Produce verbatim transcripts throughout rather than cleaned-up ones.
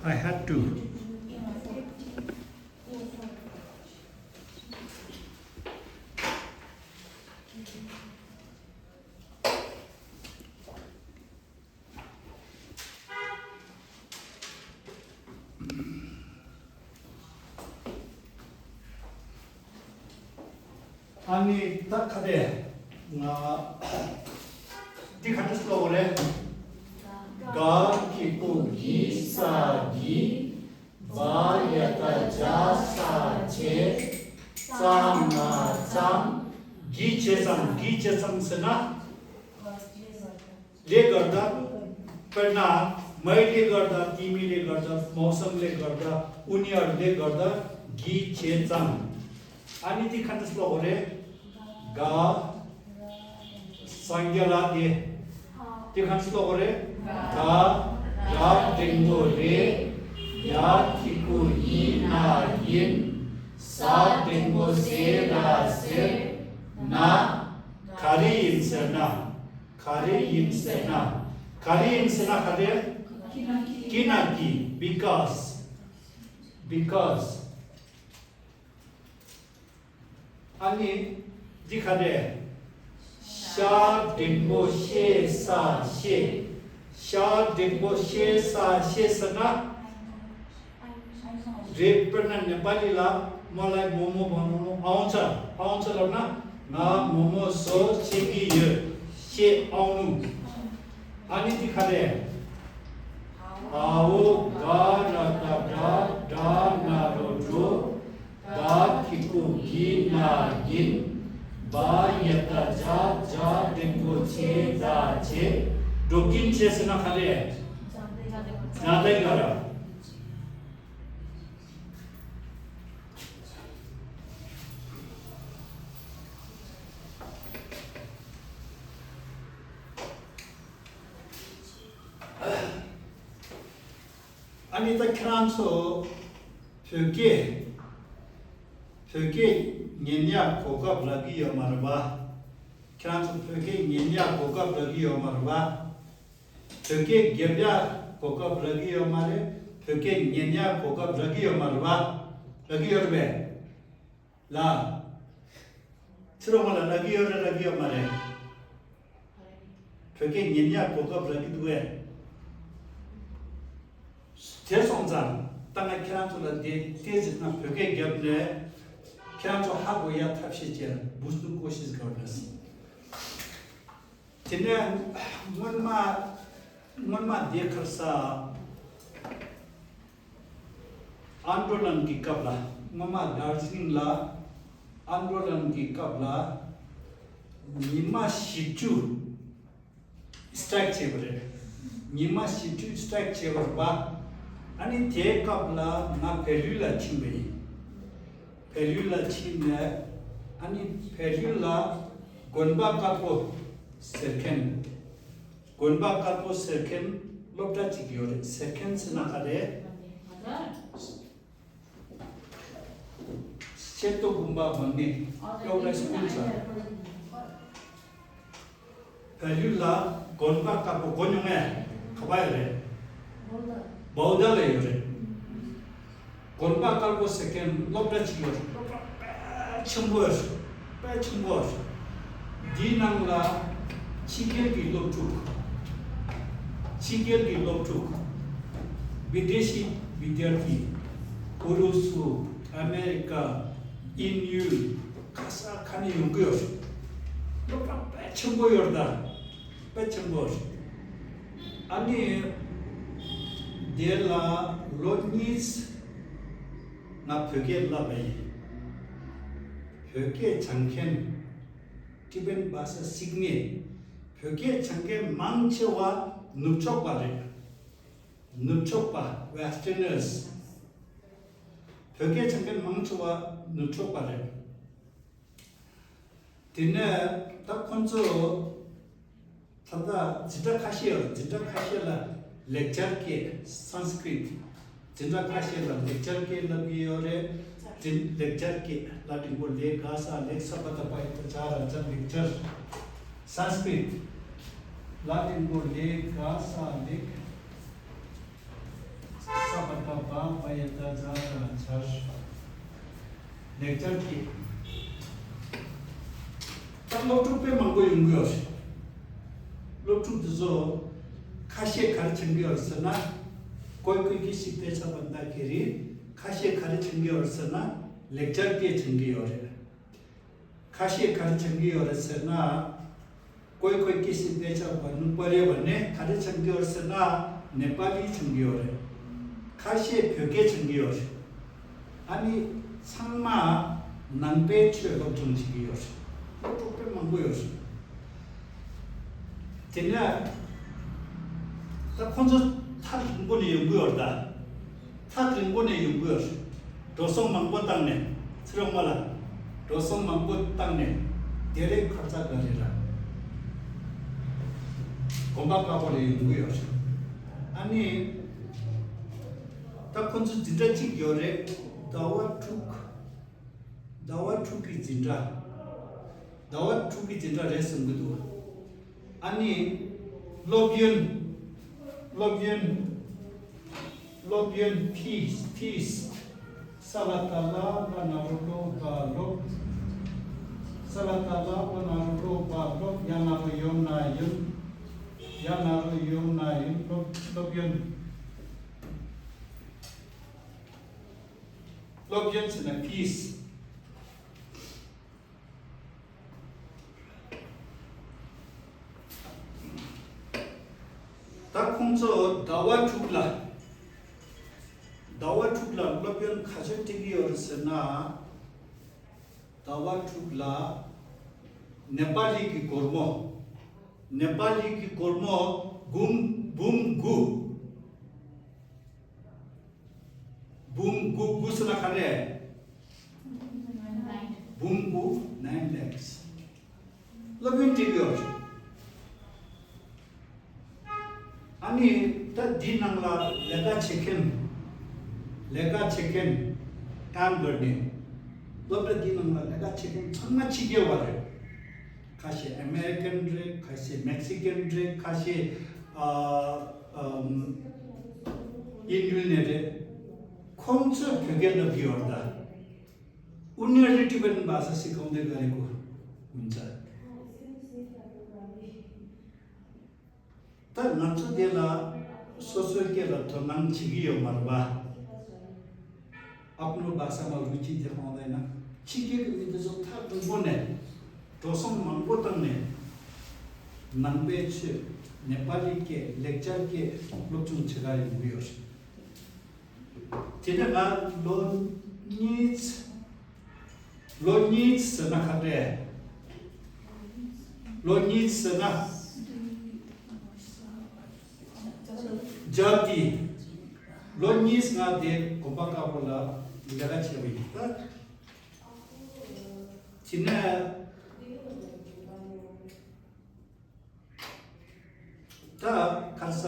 I had to. ཨ་ནི་ད་ག་དེ་ང་འདི་ག་འདྲ་ཀློག་རེད། ག་གི་གུ་གི་ས་གི། བ་ཡ་བཏགས་བྱ་ས་བྱེད། ཙ་ང་ཙམ། གི་བྱེད་ཙམ། གི་བྱེད་ཙམ་ཟེར་ན། ལས་ཀར་ད། དཔེར་ན། མའི་ལས་ཀར་ད། ཏི་མི་ལས་ཀར་ད། མོ་སམ་ལས་ཀར་ད། ཨུ་ནི་ཨར་ལས་ཀར་ད། གི་བྱེད་ཙམ། ཨ་ནི་འདི་ག་འདྲ་ཀློག་རེད། ག་སངས་རྒྱས་ལ་དེ། འདི་ག་འདྲ་ཀློག་རེད། ག་ར་འགྲེང་བུ་རེད། ཡ་གི་གུ་ཡི་ན་ཡིན། ཟ་འགྲེང་བུ་ཟེ་ར་ཟེར། ན་ག་རེ་ཡིན་ཟེར་ན། ག་རེ་ཡིན་ཟེར་ན། ག་རེ་ཡིན་ཟེར་ན་ག་རེ། གི་ན་གི། Because. Because. ཨ་ནི་འདི་ག་རེ། ཤ་འགྲེང་བུ་ཤེ་ས་ཤེས། ཤ་འགྲེང་བུ་ཤེ་ས་ཤེས་ཟེར་ན། རེད། དཔེར་ན་ནེ་པ་ལི་ལ་མོ་ལ་མོ་མོ་བ་མོ་མོ་ཨའོ་ཚ། ཨའོ་ཚ་ལབ་ན་ང་མོ་མོ་བཟོ་ཤེས་ཀྱི་ཡོད། ཤེས་ཨའོ་ནུ། ཨ་ནི་འདི་ག་རེ། འ་འོ་ག་ར་བཏགས་གྲ། གྲ་ན་རོ་གྲོ། ག་གི་གུ་གི་ན་ཡིན། བ་ཡ་བཏགས་བྱ། བྱ་འགྲེང་བུ་བྱེ་ད་བྱེད། འགྲོ་གིན་བྱེད་ཟེར་ན་ག་རེ། ཇ་དེ་ག་ར། ཨ་ནི་ད་ཁྱེད་རང་ཚོ་བོད་སྐད་བོད་སྐད་ཉན་ཡག་གོ་སྐབས་རག་གི་ཡོད་མ་རེད་པ། ཁྱེད་རང་ཚོ་བོད་སྐད་ཉན་ཡག་གོ་སྐབས་རག་གི་ཡོད་མ་རེད་པ། བོད་སྐད་རྒྱབ་ཡག་གོ་སྐབས་རག་གི་ཡོད་མ་རེད། བོད་སྐད་ཉན་ཡག་གོ་སྐབས་རག་གི་ཡོད་མ་རེད་པ། རག་གི་ཡོད་རེད་པས། ལ། ཕྱི་རོལ་མ་ལ་རག་གི་ཡོད་རེད། རག་གི་ཡོད་མ་རེད། བོད་སྐད་ཉན་ཡག་གོ་སྐབས་རག་གི་འདུག་གས། དེ་སོང་ཙང་ད་ང་ཁྱེད་རང་ཚོ་ལ་དེ་ཏོག་ཙམ་ན་བོད་སྐད་རྒྱབ་ནས་ཁྱེད་རང་ཚོ་ཧ་གོ་ཡག་ཐབས་ཤེས་བྱས་འབུ་སུ་ཀོ་ཤིས་གར་བས། དེ་ནས་སྔོན་མ་སྔོན་མ་དེ་ཁར་ས་ཨན་ཌོ་ལན་གྱི་སྐབས་ལ། སྔོན་མ་དར་ཇི་ལིང་ལ་ཨན་ཌོ་ལན་གྱི་སྐབས་ལ་ཉི་མ་བཞི་བཅུ་སི་ཊེག་བྱས་པ་རེད། ཉི་མ་བཞི་བཅུ་སི་ཊེག་བྱས་པ་རེད་པ། ཨ་ནི་དེའི་སྐབས་ལ་ང་བལ་ཡུལ་ལ་ཕྱིན་པ་ཡིན། བལ་ཡུལ་ལ་ཕྱིན་ནས་ཨ་ནི་བལ་ཡུལ་ལ་དགོན་པ་དཀར་པོ་ཟེར་མཁན། དགོན་པ་དཀར་པོ་ཟེར་མཁན་སློབ་གྲྭ་གཅིག་ཡོད་རེད། ཟེར་མཁན་ཟེར་ན་ག་རེ། ཤེལ་ཏོག་དགོན་པ་མང་ནི་ཨོ་ལ་སྐུལ་ཚ། བལ་ཡུལ་ལ་དགོན་པ་དཀར་པོ་གོ་མྱོང་ངས། ག་པར་ཡོད་རེད། བོ་ད་ལ་ཡོད་རེད། དགོན་པ་དཀར་པོ་ཟེར་མཁན་སློབ་གྲྭ་གཅིག་ཡོད་རེད། སློབ་གྲྭ་དཔེ་ཆེན་པོ་ཡོད་རེད། དཔེ་ཆེན་པོ་ཡོད་རེད། འདིའི་ནང་ལ་ཕྱི་རྒྱལ་གྱི་སློབ་ཕྲུག་ཕྱི་རྒྱལ་གྱི་སློབ་ཕྲུག་བིདེ་ཤི་བི་དྱར་ཐི། ཨུ་རུ་སུ། ཨ་མེ་རི་ཀ། དབྱིན་ཡུལ། ག་ས་ག་ནས་ཡོང་གི་ཡོད་རེད། སློབ་གྲྭ་དཔེ་ཆེན་པོ་ཡོད་རེད་ད། དཔེ་ཆེན་པོ་རེད། ཨ་ནི་དེ་ལ་ལོ་གཉིས་ང་བོད་སྐད་བསླབས་པ་ཡིན། བོད་སྐད་སྦྱང་མཁན། ཊི་བེ་ཊན་བྷ་ཤ་ཤེས་མཁན། བོད་སྐད་སྦྱང་མཁན་མང་ཆེ་བ་ནུབ་ཕྱོགས་པ་རེད། ནུབ་ཕྱོགས་པ། Westerners། བོད་སྐད་སྦྱང་མཁན་མང་ཆེ་བ་ནུབ་ཕྱོགས་པ་རེད། དེ་ནས་ད་ཁོང་ཚོ་ད་ལྟ་འཛིན་གྲྭ་ཁ་ཤས་ཡོད། འཛིན་གྲྭ་ཁ་ཤས་ལ་ལེག་ཅར་སྐད། སན་སི་ཀྲིད། འཛིན་གྲྭ་ཁ་ཤས་ལ་ལེག་ཅར་སྐད་བསླབ་ཀྱི་ཡོད་རེད། འཛིན་ལེག་ཅར་སྐད། ལ་འགྲེང་བུ་ལེ་ག་ས་ལེག་ས་བ་ད་པ་ཡི་ད་ཇ་ར་ཇ། ལེག་ཅར། སན་སི་ཀྲིད། ལ་འགྲེང་བུ་ལེ་ག་ས་ལེག་ས་བ་ པ་པ་ཡ་བཏགས་པ་ཛ་ལ་ཛར། ལེགས་སྦྱར་གྱི། ད་སློབ་ཕྲུག་དཔེ་མང་པོ་ཡོང་གི་ཡོད་རེད། སློབ་ཕྲུག་འདི་ཚོ་ཁ་ཤས་ག་རེ་བྱེད་ཀྱི་ཡོད་རེད་ཟེར་ན། ཀོའི་ཀོའི་ཀི་ཤིག་པེ་ཆ་བན་ད་ཁེ་རི། ཁ་ཤས་ག་རེ་བྱེད་ཀྱི་ཡོད་རེད་ཟེར་ན། ལེགས་སྦྱར་སྐད་བྱེད་ཀྱི་ཡོད་རེད། ཁ་ཤས་ག་རེ་བྱེད་ཀྱི་ཡོད་རེད་ཟེར་ན། ཀོའི་ཀོའི་ཀི་ཤིག་པེ་ཆ་བན་ནུ་པ་རེ་བ་ནས་ག་རེ་བྱེད་ཀྱི་ཡོད་རེད་ཟེར་ན། ནེ་པ་ལི་བྱེད་ཀྱི་ཡོད་རེད། ཁ་ཤས་བོད་སྐད་བྱེད་ཀྱི་ཡོད་རེད། ཨ་ནི་ཚང་མ་ནང་པའི་ཆོས་སློབ་སྦྱོང་བྱེད་ཀྱི་ཡོད་རེད། སློབ་ཕྲུག་དཔེ་མང་པོ་ཡོད་རེད། དེ་ནས་ད་ཁོང་ཚོ་ཐག་རིང་པོ་ནས་ཡོང་གི་ཡོད་རེད་ད། ཐག་རིང་པོ་ནས་ཡོང་གི་ཡོད་རེད། འགྲོ་སོང་མང་པོ་བཏང་ནས། ཚེ་རིང་མ་ལགས། འགྲོ་སོང་མང་པོ་བཏང་ནས། དེ་རིང་ཁ་ཚ་ག་རེ་ར། དགོན་པ་དཀར་པོ་ལ་ཡོང་གི་ཡོད་རེད། ཨ་ནི། ད་ཁོང་ཚོ་འཛིན་གྲྭ་གཅིག་ཡོད་རེད། ཟླ་བ་དྲུག་ཟླ་བ་དྲུག་གི་འཛིན་གྲྭ། ཟླ་བ་དྲུག་གི་འཛིན་གྲྭ་རེད་གསུང་གི་འདུག་ཨ་ནི། སློབ་ཡོན། སློབ་ཡོན། སློབ་ཡོན་ཕིས། ཕིས། ས་ལ་ད་ལ་བ་ན་རོ་ལོ་བ་སློབ། ས་ལ་ད་ལ་བ་ན་རོ་ལོ་བ་སློབ། ཡ་ན་རོ་ཡོ་ན་ཡོན། ཡ་ན་རོ་ཡོ་ན་ཡོན། སློབ། སློབ་ཡོན། སློབ་ཡོན་ཟེར་ན་ཕིས། ད་ཁོང་ཚོ་ཟླ་བ་དྲུག་ལ། ཟླ་བ་དྲུག་ལ་སློབ་ཡོན་ག་ཚོད་སྤྲད་ཀྱི་ཡོད་རེད་ཟེར་ན། ཟླ་བ་དྲུག་ལ་ནེ་པ་ལི་གི་སྒོར་མོ། ནེ་པ་ལི་གི་སྒོར་མོ་འབུམ། འབུམ་དགུ། འབུམ་དགུ། དགུ་ཟེར་ན་ག་རེ། འབུམ་དགུ། nine lakhs། སློབ་ཡོན་སྤྲད་ཀྱི་ཡོད་རེད། ཨ་ནི་ད་འདི་ནང་ལ་ལས་ཀ་བྱེད་མཁན། ལས་ཀ་བྱེད་མཁན་ཀམ་གར་ནི། སློབ་གྲྭ་འདི་ནང་ལ་ལས་ཀ་བྱེད་མཁན་ཚང་མ་ཕྱི་རྒྱལ་བ་རེད། ཁ་ཤས་ཨ་མེ་རི་ཀན་རེད། ཁ་ཤས་མེག་སི་ཀན་རེད། ཁ་ཤས་ཨ་ཨམ་དབྱིན་ཡུལ་ནས་རེད། ཁོང་ཚོས་བོད་སྐད་སློབ་ཀྱི་ཡོད་རེད་ད། Unia Ritiban Bhasa Sikhonde Gareko Huncha། ད་ང་ཚོ་དེ་ལ་སོ་སོའི་སྐད་ལ་དོ་སྣང་བྱེད་ཀྱི་ཡོད་མ་རེད་པ། अपनो भाषामा रुचि देखाउँदैन། ཕྱི་རྒྱལ་གྱི་མི་དེ་ཚོ་ཐག་རིང་པོ་ནས་འགྲོ་སོང་མང་པོ་བཏང་ནས། ནང་པའི་ཆོས། ནེ་པ་ལི་སྐད། ལེགས་སྦྱར་སྐད་སློབ་སྦྱོང་བྱེད་ག་ཡོང་གི་ཡོད་རེད། དེ་ནས་ང་ལོ་གཉིས། ལོ་གཉིས་ཟེར་ན་ག་རེ། ལོ་གཉིས་ཟེར་ན། ཇ་ཏི། ལོ་གཉིས་ང་དེ་དགོན་པ་དཀར་པོ་ལ་ལས་ཀ་བྱས་པ་ཡིན་ད། དེ་ནས། ད་ག་རེ་ཟ།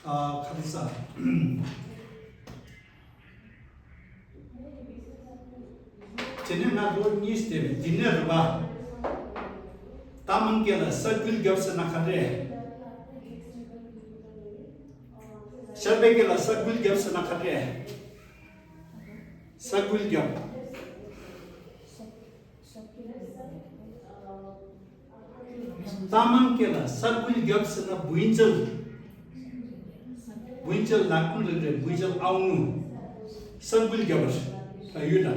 ཨ། ག་རེ་ཟ། དེ་ནས་ང་ལོ་གཉིས་བསྡད་པའི་འདི་ནས་རེད་པ། ད་མང་སྐད་ལ་ས་འགུལ་རྒྱབ་ཟེར་ན་ག་རེ། ཤར་པའི་སྐད་ལ་ས་འགུལ་རྒྱབ་ཟེར་ན་ག་རེ། ས་འགུལ་རྒྱབ། རྟ་མང་སྐད་ལ་ས་འགུལ་རྒྱབ་ཟེར་ན་བུན་ཅལ། བུན་ཅལ་ལག་ཁུ་ལ་རེད། བུན་ཅལ་ཨའུ་ནུ། ས་འགུལ་རྒྱབ་པ་རེད། བལ་ཡུལ་ལ་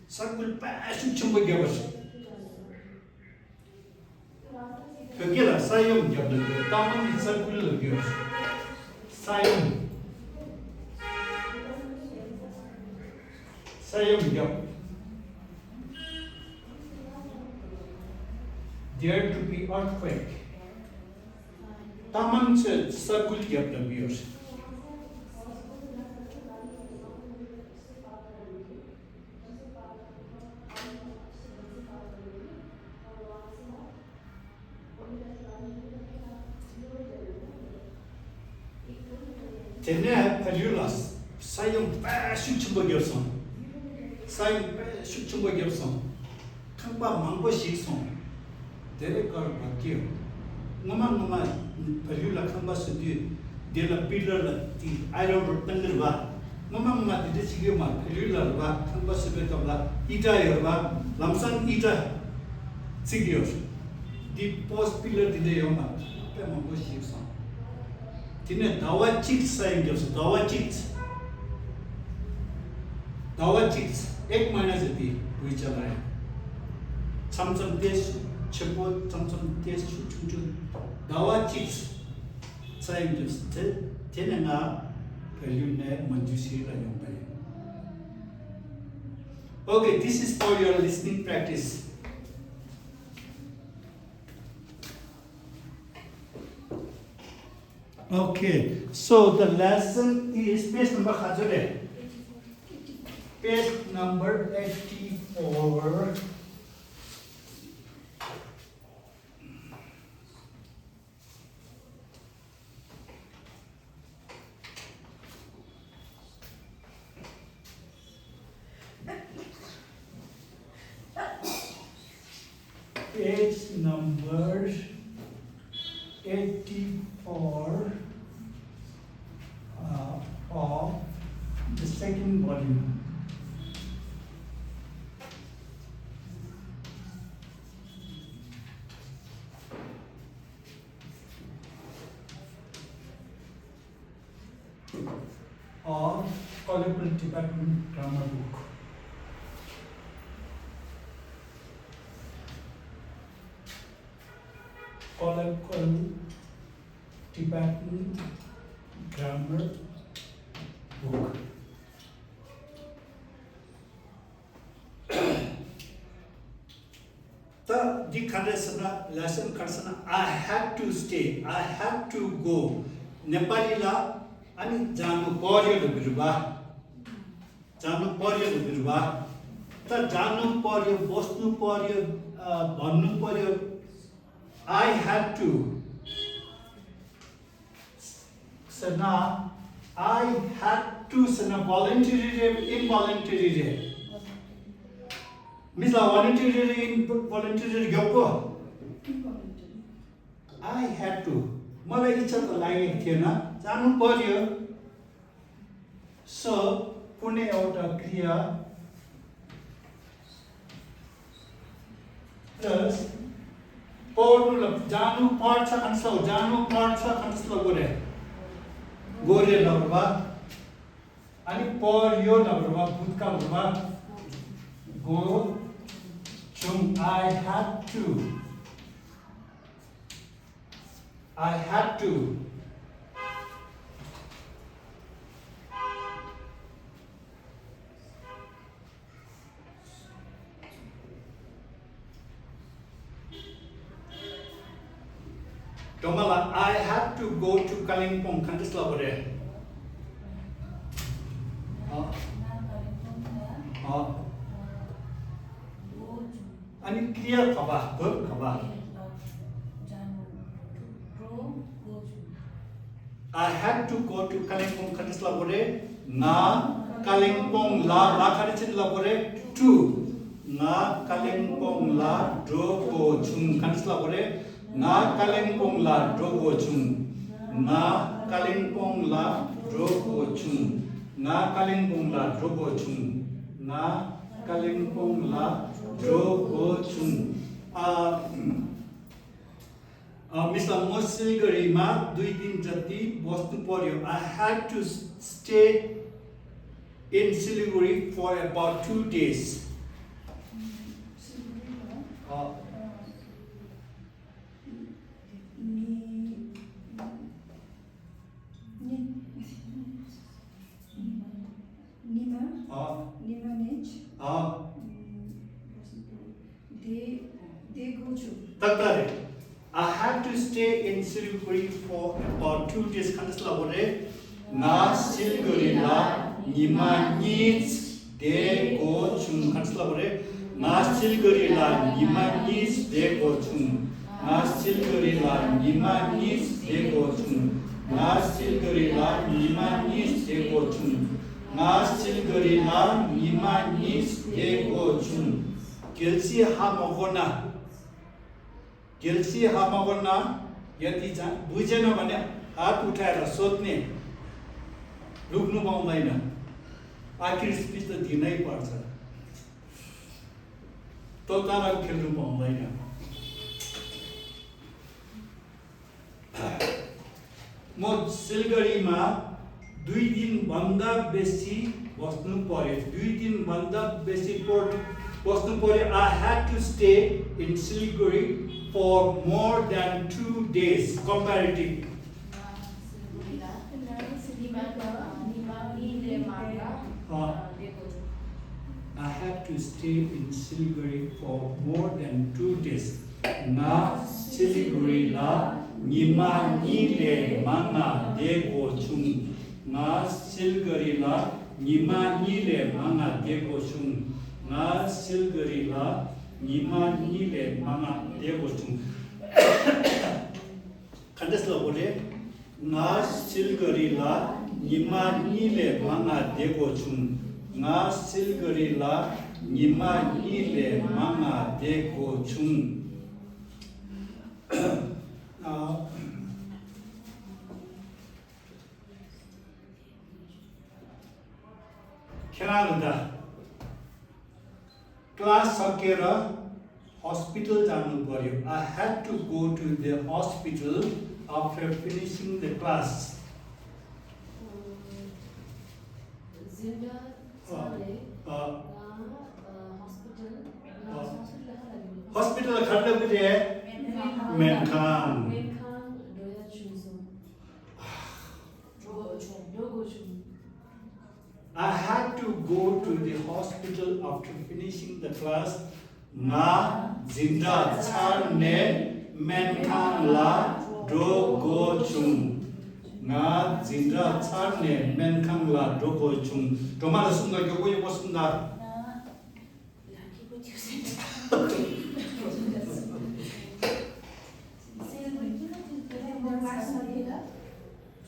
ས་འགུལ་དཔེ་ཤུགས་ཆེན་པོ་རྒྱབ་པ་རེད། བོད་སྐད་ལ་ས་ཡོམ་རྒྱབ་ལ་རེད། རྟ་མང་གི་ས་འགུལ་ལ་རྒྱབ། ས་ཡོམ། ས་ཡོམ་རྒྱབ། There to be earthquake། རྟ་མང་ཚོས་ས་འགུལ་རྒྱབ་ལབ་ཡོད། དེ་ནས་བལ་ཡུལ་ལ་ས་ཡོམ་དཔེ་ཤུགས་ཆེན་པོ་བརྒྱབ་སོང་། ས་ཡོམ་དཔེ་ཤུགས་ཆེན་པོ་བརྒྱབ་སོང་། ཁང་པ་མང་པོ་ཞིག་སོང་། དེ་རེ་ཀར་བ་ཀིའོ། སྔོན་མ་སྔོན་མ་བལ་ཡུལ་ལ་ཁང་པ་བཟོ་དུས་དེ་ལ་པི་ལར་ལ་དེ་ཨའི་རོན་རོཌ་བཏང་གི་རེད་པ། སྔོན་མ་སྔོན་མ་དེ་འདྲ་བྱེད་ཀྱི་ཡོད་མ་རེད། བལ་ཡུལ་ལ་རེད་པ། ཁང་པ་བཟོ་བའི་སྐབས་ལ་ཨི་ཊ་ཡོད་རེད་པ། ལམ་སང་ཨི་ཊ་བརྩི་གི་ཡོད་རེད། དེ་པོ་སི་པི་ལར་དེ་འདྲ་ཡོད་མ་རེད། དཔེ་མང་པོ་ཞིག་སོང་། དེ་ནས་ཟླ་བ་གཅིག་ས་ཡོམ་བརྒྱབ་སོང་། ཟླ་བ་གཅིག་ཟླ་བ་གཅིག་ཨེག་མ་ནས་དེ་བུའི་ཆ་ལ་ཡང་མཚམས་མཚམས་ཏེ་ཆེན་པོ་མཚམས་མཚམས་ཏེ་ཆུང་ཆུང་། ཟླ་བ་གཅིག་ས་ཡོམ་བརྒྱབ་སོང་། དེ་དེ་ནས་ང་བལ་ཡུལ་ནས་མ་འཇུ་ཞིག་ལ་ཡོང་པ་ཡིན། Okay, this is for your listening practice. Okay, so the lesson is page number ག་ཚོད་རེད། Page number eighty-four. Page number eighty-four, uh, of the second volume. Or Colloquial Tibetan Grammar Book. Colloquial Tibetan Grammar Book. ད་འདི་ག་རེ་ཟེར་ན། ལེ་སན་ག་རེ་ཟེར་ན། I had to stay, I had to go. ནེ་པ་ལི་ལ་ཨ་ནི་ཇ་ནུ་པོ་རི་ལབ་ཀྱི་རེད་པ། ཇ་ནུ་པོ་རི་ལབ་ཀྱི་རེད་པ། ད་ཇ་ནུ་པོ་རི། བོ་སི་ནུ་པོ་རི། ཨ། བ་ནུ་པོ་རི། I had to ཟེར་ན། I had to ཟེར་ན་voluntary རེད། involuntary རེད། མི་ལ་voluntary རེད། involuntary རེད། ཡོད་གོ། I had to. མ་ལ་ཡིག་ཆ་དང་ལ་ཡིག་ཁྱེར་ན་ཇ་ནུ་པོ་རི། So, pune auta kriya plus པོ་རི་ལ་ཇ་ནུ་པོ་རི་ཆ་གང་སོ། ཇ་ནུ་པོ་རི་ཆ་གང་སོ་གོ་རེ། གོ་རེ་ལ་བ། ཨ་ནི་པོ་རི་ཡོ་ལ་བ། བུད་ཀ་ལ་བ། གོ་བྱུང་། I had to. I had to. སྒྲོལ་མ་ལགས། I had to go to Kalimpong ག་འདྲས་ལབ་པ་རེད། ཨ། ཨ། ཨ་ནི་ཀྲི་ཡ་ག་པ། བར་བ་ག་པ། I had to go to Kalimpong ག་འདྲས་ལབ་པ་རེད། ང་ཀ་ལིང་པོང་ལ། ལ་ག་རེ་བྱས་ལབ་པ་རེད། to. ང་ཀ་ལིང་པོང་ལ་འགྲོ་དགོས་བྱུང་། ག་འདྲས་ལབ་པ་རེད། ང་ཀ་ལིང་པོང་ལ་འགྲོ་དགོས་བྱུང་། ང་ཀ་ལིང་པོང་ལ་འགྲོ་དགོས་བྱུང་། ང་ཀ་ལིང་པོང་ལ་འགྲོ་དགོས་བྱུང་། ང་ཀ་ལིང་པོང་ལ་འགྲོ་དགོས་བྱུང་། ཨ། ཨ། མི་ས་མོ་སིལ་ག་རི་མ་དུས་རྒྱུན་འདྲ་དེ་བོ་སི་ནུ་པོ་རི་ཡོ། I had to stay in Siliguri for about two days. ཨ། ཉི་ཉི་ཉི་མ། ཉི་མ་ཨ། ཉི་མ་ནས། ཨ། ཨམ། བདེ་བདེ་དགོས་བྱུང་། ཏག་ཏག་རེད། I had to stay in Siliguri for about two days. ག་འདྲས་ལབ་པ་རེད། ང་སིལ་ག་རི་ལ་ཉི་མ་གཉིས་བསྡད་དགོས་བྱུང་། ག་འདྲས་ལབ་པ་རེད། ང་སིལ་ག་རི་ལ་ཉི་མ་གཉིས་བསྡད་དགོས་བྱུང་། ང་སིལ་ག་རི་ལ་ཉི་མ་གཉིས་བསྡད་དགོས་བྱུང་། ང་སིལ་ག་རི་ལ་ཉི་མ་གཉིས་བསྡད་དགོས་བྱུང་། ང་སིལ་ག་རི་ལ་ཉི་མ་གཉིས་བསྡད་དགོས་བྱུང་། གལ་སྲིད་ཧ་མ་གོ་ན། གལ་སྲིད་ཧ་མ་གོ་ན། यति चाहिँ बुझेन भने हात उठाएर सोध्ने, लुक्नु पाउँदैन। आखिर स्पिच त दिनै पर्छ। ततारा खेल्नु पाउँदैन। म सिलगढीमा दुई दिनभन्दा बेसी बस्नु पर्‍यो। दुई दिनभन्दा बेसी पर्‍यो, बस्नु पर्‍यो। I had to stay in Siliguri for more than two days, comparative. Uh. I had to stay in Siliguri for more than two days. ང་སིལ་གྷི་རི་ལ་ཉི་མ་གཉིས་ལས་མང་ང་བསྡད་དགོས་བྱུང་། ང་སིལ་གྷི་རི་ལ་ཉི་མ་གཉིས་ལས་མང་ང་བསྡད་དགོས་བྱུང་། ང་སིལ་གྷི་རི་ལ་ཉི་མ་གཉིས་ལས་མང་ང་བསྡད་དགོས་བྱུང་། ག་འདྲ་ཟེར་ལབ་དགོས་རེད། ང་སིལ་གྷི་རི་ལ་ཉི་མ་གཉིས་ལས་མང་ང་བསྡད་དགོས་བྱུང་། ང་སིལ་གྷི་རི་ལ་ཉི་མ་གཉིས་ལས་མང་ང་བསྡད་དགོས་བྱུང་། ཨ། ཁྱེད་རང་ལ་ད། क्लास सकेर हस्पिटल जानु पर्‍यो। I had to go to the hospital after finishing the class. जिंदा अ, साले अ, ना, अ, हस्पिटल, ना, अ, हस्पिटल कहाँ लगे? हस्पिटल कहाँ लगे? मेनखान। मेनखान। मेनखान, डोया चुंसो। डोगो चुंग, डोगो चुंग। I had to go to the hospital after finishing the class. ང་འཛིན་གྲྭ་ཚར་ནས་སྨན་ཁང་ལ་འགྲོ་དགོས་བྱུང་། ང་འཛིན་གྲྭ་ཚར་ནས་སྨན་ཁང་ལ་འགྲོ་དགོས་བྱུང་། སྒྲོལ་མ་ལ་གསུངས་དང་། མགྱོགས་པོ་མགྱོགས་པོ་གསུངས་དང་།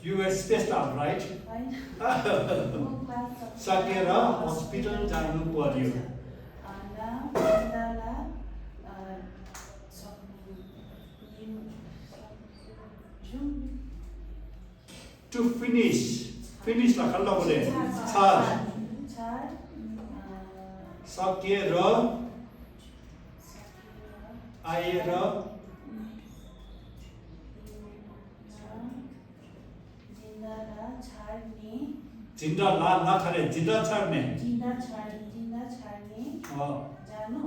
You were spaced out, right? सकेर हस्पिटल जानु पर्‍यो। To finish. फिनिस लाई के बोले? छार। छार। सकेर। आएर। जिंदा ला छार ने। जिंदा ला, ला छार ने, जिंदा छार ने। जिंदा छार, जिंदा छार ने। अँ। जानु।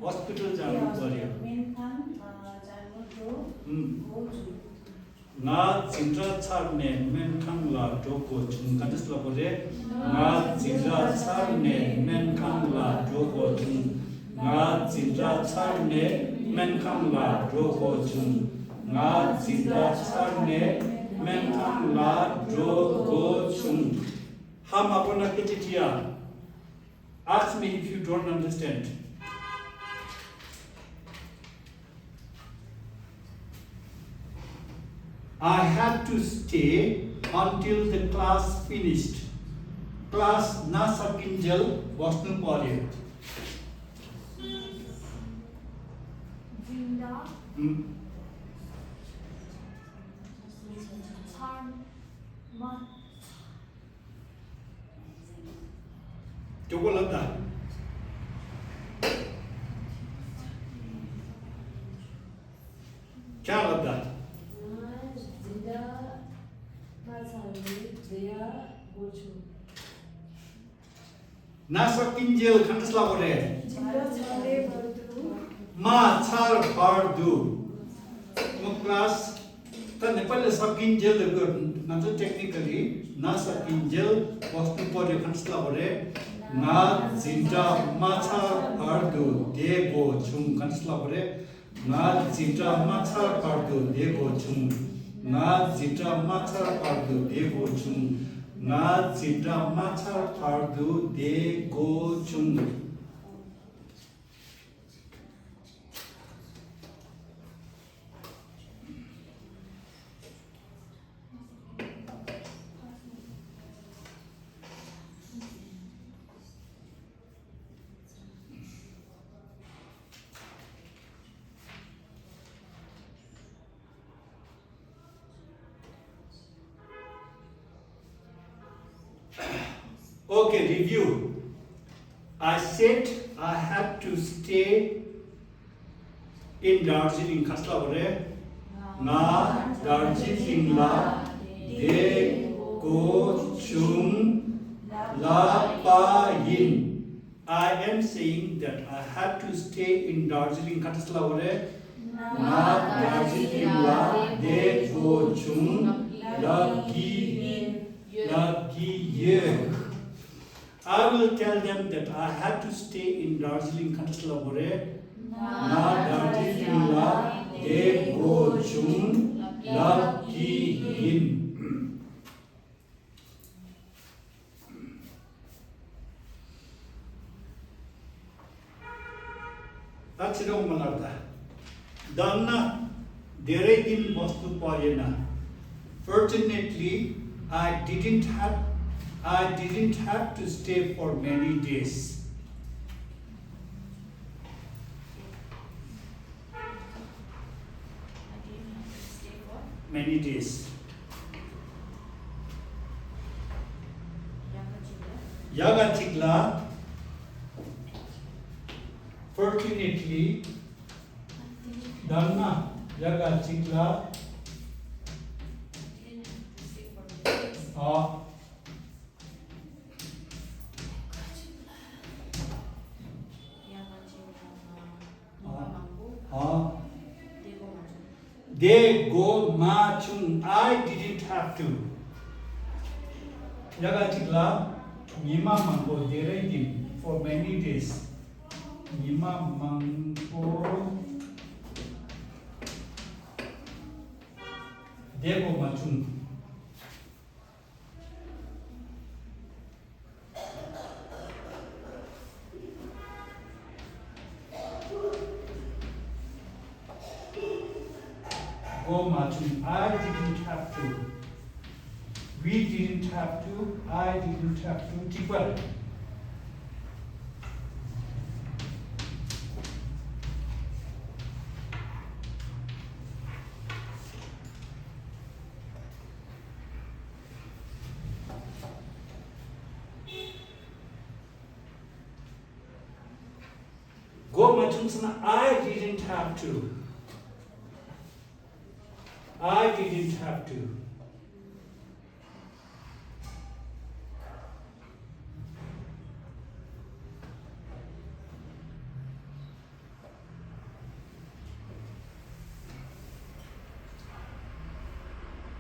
हस्पिटल जानु पर्‍यो। मेनखान, अँ, जानु डो, हम्म। गो जु। ང་འཛིན་གྲྭ་ཚར་ནས་སྨན་ཁང་ལ་འགྲོ་དགོས་བྱུང་། ག་འདྲ་ལབ་དགོས་རེད། ང་འཛིན་གྲྭ་ཚར་ནས་སྨན་ཁང་ལ་འགྲོ་དགོས་བྱུང་། ང་འཛིན་གྲྭ་ཚར་ནས་སྨན་ཁང་ལ་འགྲོ་དགོས་བྱུང་། ང་འཛིན་གྲྭ་ཚར་ནས་སྨན་ཁང་ལ་འགྲོ་དགོས་བྱུང་། ཧ་མ་གོ་ན་སྐད་ཆ་དྲིས་ཨ། Ask me if you don't understand. I had to stay until the class finished. Class नसकिन्जेल बस्नु पर्‍यो। जिंदा हम्म। छार मा ཀྱོག་པོ་ལབ་ད། ཁྱག་ལབ་ད། ང་འཛིན་གྲྭ་མ་ཚར་བའི་རེ་ཡ་འགོ་ཆུ། ན་ས་ཀིན་ཇེལ་གང་འདྲ་ལབ་དགོས་རེད། འཛིན་གྲྭ་ཚར་བའི་བར་དུ། མ་ཚར་བར་དུ། ང་ཀླ་སི། ད་ནེ་པ་ལི་ས་ཀིན་ཇེལ་ལབ་དགོས། ང་ཚོ་ཊེག་ནི་ཀ་ལི་ན་ས་ཀིན་ཇེལ་བོ་སྟུ་པོ་རེ་གང་ཞིག་ལབ་དགོས་རེད། ང་འཛིན་གྲྭ་མ་ཚར་བར་དུ་བསྡད་དགོས་བྱུང་། གང་ཞིག་ལབ་དགོས་རེད། ང་འཛིན་གྲྭ་མ་ཚར་བར་དུ་བསྡད་དགོས་བྱུང་། ང་འཛིན་གྲྭ་མ་ཚར་བར་དུ་བསྡད་དགོས་བྱུང་། ང་འཛིན་གྲྭ་མ་ཚར་བར་དུ་བསྡད་དགོས་བྱུང་། Okay, review. I said I had to stay in Darjeeling. ག་ས་ལ་བ་རེད། ང་དར་ཇི་ལིང་ལ་བསྡད་དགོས་བྱུང་ལབ་པ་ཡིན། I am saying that I had to stay in Darjeeling. ག་ས་ལ་བ་རེད། ང་དར་ཇི་ལིང་ལ་བསྡད་དགོས་བྱུང་ལབ་ཀྱི་ཡིན། ལབ་ཀྱི་ཡོད། I will tell them that I had to stay in Darjeeling. ག་ས་ལ་བ་རེད། ང་དར་ཇི་ལིང་ལ་བསྡད་དགོས་བྱུང་ལབ་ཀྱི་ཡིན། ད་ཕྱི་རོགས་མ་ལབ་ད། ད་ན་དེ་རེ་ཡིན་བོ་སྟུ་པ་རེ་ན། Fortunately, I didn't have I didn't have to stay for many days. Many days. ཡ་ག་གཅིག་ལ། Fortunately, ད་ན་ཡ་ག་གཅིག་ལ། ཨ། ཨ། བསྡད་དགོས་མ་བྱུང་། I didn't have to. ཡ་ག་གཅིག་ལ། ཉི་མ་མང་པོ། དེ་རེ་ཡིན། For many days. ཉི་མ་མང་པོ་བསྡད་དགོས་མ་བྱུང་། དགོས་མ་བྱུང་། I didn't have to. We didn't have to. I didn't have to. གཅིག་པ་རེད། དགོས་མ་བྱུང་ཟེར་ན། I didn't have to. I didn't have to.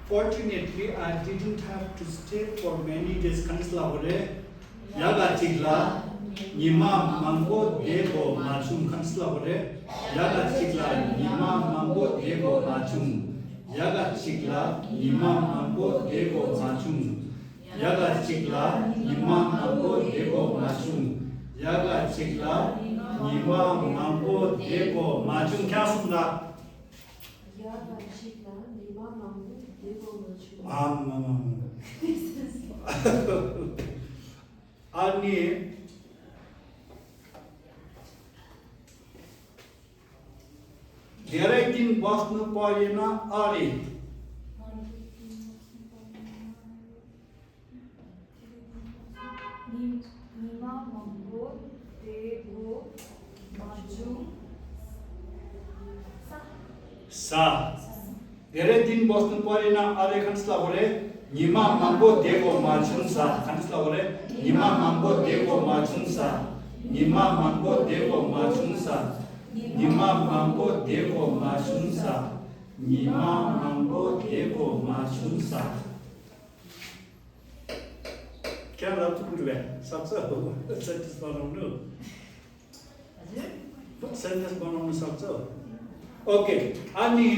Fortunately, I didn't have to stay for many days. ག་ས་ལ་བ་རེད། ཡ་ག་གཅིག་ལ་ཉི་མ་མང་པོ་བསྡད་དགོས་མ་བྱུང་། ག་ས་ལ་བ་རེད། ཡ་ག་གཅིག་ལ་ཉི་མ་མང་པོ་བསྡད་དགོས་མ་བྱུང་། ཡ་ག་གཅིག་ལ་ཉི་མ་མང་པོ་བསྡད་དགོས་མ་བྱུང་། ཡ་ག་གཅིག་ལ་ཉི་མ་མང་པོ་བསྡད་དགོས་མ་བྱུང་། ཡ་ག་གཅིག་ལ་ཉི་མ་མང་པོ་བསྡད་དགོས་མ་བྱུང་། ཁྱེད་གསུམ་ལ། ཡ་ག་གཅིག་ལ་ཉི་མ་མང་པོ་བསྡད་དགོས་མ་བྱུང་། ཨ་མ་མ་མ། ཨ་ནི། དེ་རེ་ཡིན་བོ་སྟུ་པ་རེ་ན། ཨ་རེ། ཉི་ཉི་མ་མང་པོ་བསྡད་དགོས་མ་བྱུང་། ས། ས། དེ་རེ་ཡིན་བོ་སྟུ་པ་རེ་ན། ཨ་རེ། ག་ས་ལ་བ་རེད། ཉི་མ་མང་པོ་བསྡད་དགོས་མ་བྱུང་ས། ག་ས་ལ་བ་རེད། ཉི་མ་མང་པོ་བསྡད་དགོས་མ་བྱུང་ས། ཉི་མ་མང་པོ་བསྡད་དགོས་མ་བྱུང་ས། ཉི་མ་མང་པོ་བསྡད་དགོས་མ་བྱུང་ས། ཉི་མ་མང་པོ་བསྡད་དགོས་མ་བྱུང་ས། ཁྱེད་རང་ཐུག་གི་རེད་པས། ས་ཚོ་སེན་ཊེན་སི་བ་རང་ནུ། སེན་ཊེན་སི་བ་རང་ནུ་ས་ཚོ། ཨོ་ཀེ། ཨ་ནི།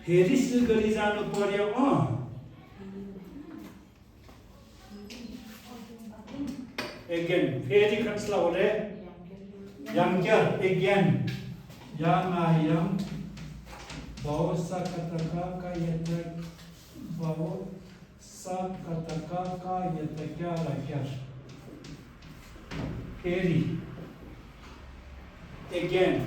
ཕེ་རི་སི་ག་རི་ཟ་ནུ་པོ་རེ་ཨོ། ཨེ་གེན། ཕེ་རི་ག་ས་ལ་བ་རེད། ཡང་བསྐྱར། ཨེ་གེན། ཡ་ང་ཡང་། བ་འོ་ས་ཀ་བཏགས་སྐ། སྐ་ཡ་བཏགས་སྐྱ། བ་འོ་ས་ཀ་བཏགས་སྐ། སྐ་ཡ་བཏགས་སྐྱ་ལ་བསྐྱར། ཕེ་རི། ཨེ་གེན།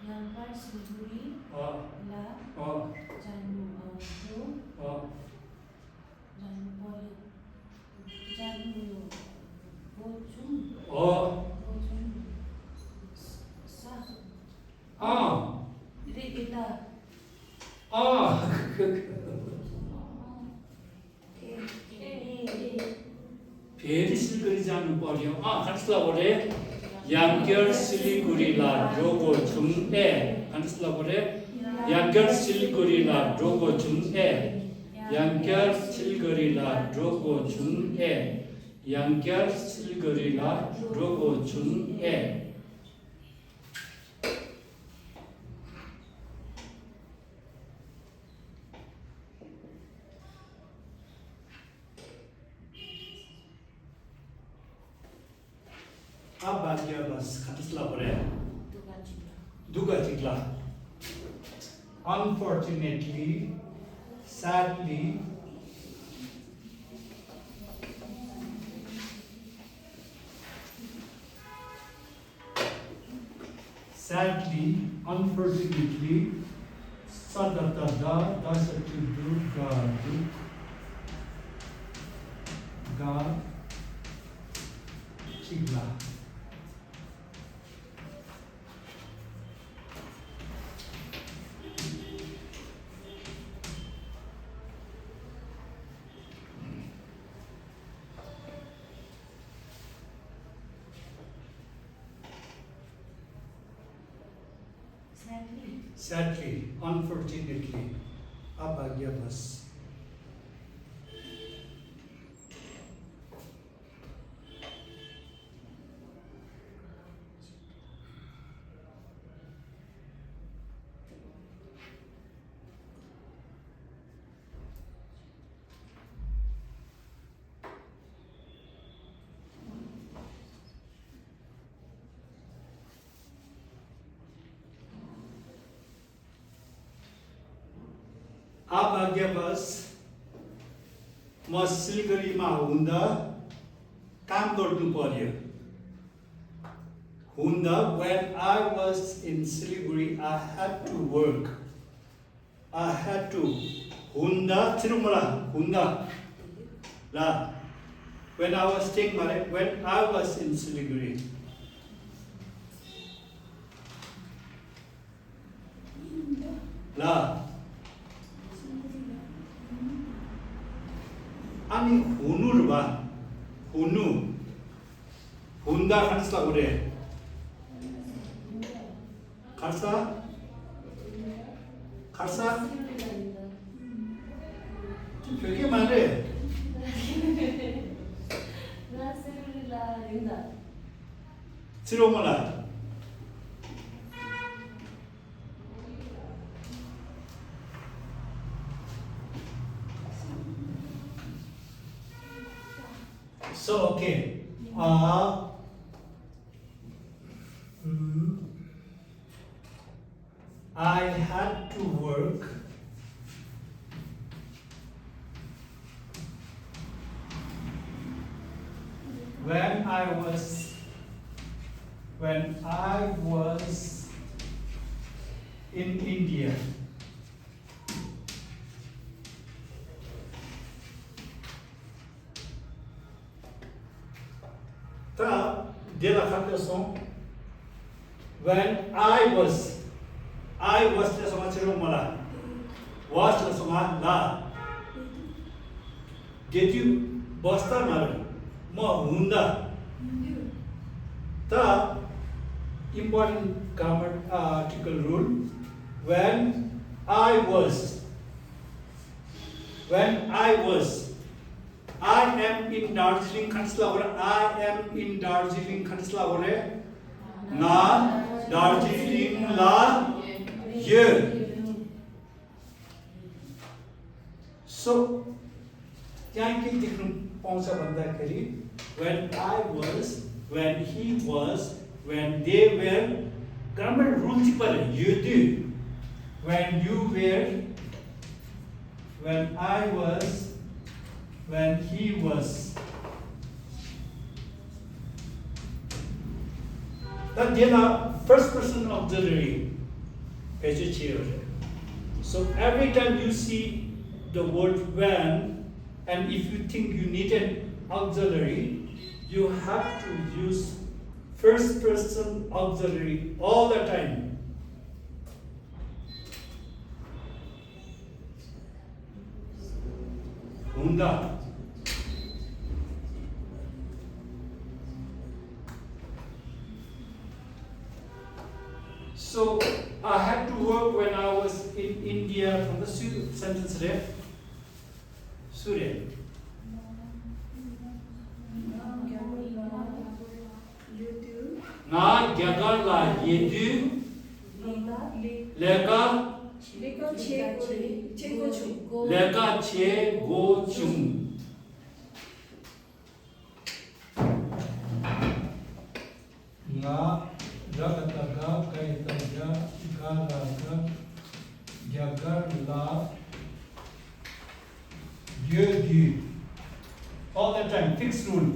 ཡང་བསྐྱར་སུ་བུ་རི་ཨ་ལ། དེ་རིང་སིལ་ག་རི་བྱང་ནས་སྤོ་རེད། ཨ་ག་འདྲ་ལབ་དགོས་རེད། ཡང་བསྐྱར་སིལ་ག་རི་ལ་འགྲོ་དགོས་བྱུང་ཨེ། ག་འདྲ་ལབ་དགོས་རེད། ཡང་བསྐྱར་སིལ་ག་རི་ལ་འགྲོ་དགོས་བྱུང་ཨེ། ཡང་བསྐྱར་སིལ་ག་རི་ལ་འགྲོ་དགོས་བྱུང་ཨེ། ཡང་བསྐྱར་སིལ་ག་རི་ལ་འགྲོ་དགོས་བྱུང་ཨེ། ཨ་བ་རྒྱ་བ་ས་ག་འདྲ་ལབ་དགོས་རེད། སྡུག་ག་ཅིག་ལ། སྡུག་ག་ཅིག་ལ། Unfortunately, sadly, sadly, unfortunately, ས་ད་བཏགས་སྡ། ད་ས་ཏུ་སྡུ། ག་སྡུག་ག་ཅིག་ལ། Sadly, unfortunately, ཨ་བ་རྒྱ་བ་ས། ཨ་བ་རྒྱ་བ་ས། མ་སིལ་ག་རི་མ་ཧུན་དཱ་ཀམ་ཀོར་དུ་སྤོ་རེད། ཧུན་དཱ། When I was in Siliguri, I had to work. I had to. ཧུན་དཱ་ཚིག་རུ་མ་ལ་ཧུན་དཱ་ལ། When I was staying མ་རེད། When I was in Siliguri. ལ། ཨ་ནི་ཧུ་ནུ་རེད་པ། ཧུ་ནུ། ཧུན་དཱ་ག་འདྲ་ལབ་དགོས་རེད། ག་རེ་ཟ། ག་རེ་ཟ། དེ་བོད་སྐད་མ་རེད། ཚིག་རོ་མོ་ལ། So, okay. Uh, mm, I had to work when I was, when I was in India. ད་འདི་ལ་ཁ་གཏད་སོང་། When I was, I was ལ་སོང་ང་ཚིག་རོ་མོ་ལ། Was ལ་སོང་ང་ལ། Did you? བོ་སྟ་མ་རེད། མ་ཧུན་དཱ། ད་important grammar, uh, article rule. When I was, when I was, I am in Darjeeling ག་འདྲ་ལབ་དགོས་རེད། I am in Darjeeling ག་འདྲ་ལབ་དགོས་རེད། ང་དར་ཇི་ལིང་ལ་ཡོད། So, ཡང་སྐད་འདི་ཀུན་སྤོང་ས་བན་ད་ཀ་རི། When I was, when he was, when they were, grammar rule གཅིག་པ་རེད། ཡོད་དུས། When you were, when I was, when he was. ད་འདི་ལ་first person auxiliary བེད་སྤྱོད་བྱས་ཡོད་རེད། So every time you see the word when, and if you think you need an auxiliary, you have to use first person auxiliary all the time. ཧུན་དཱ། So, I had to work when I was in India from the su- sentence རེད། སུ་རེད། ང་རྒྱ་གར་ལ་ཡོད་དུས་ལས་ཀ་ལས་ཀ་བྱེད་དགོས་བྱེད་དགོས་བྱུང་། ལས་ཀ་བྱེད་དགོས་བྱུང་། ང་། ར་ག་བཏགས་རྒ། ག་ཡ་བཏགས་རྒྱ། ག་ལ་རྒ། རྒྱ་གར་ལ་ཡོད་དུས། All the time, fixed rule.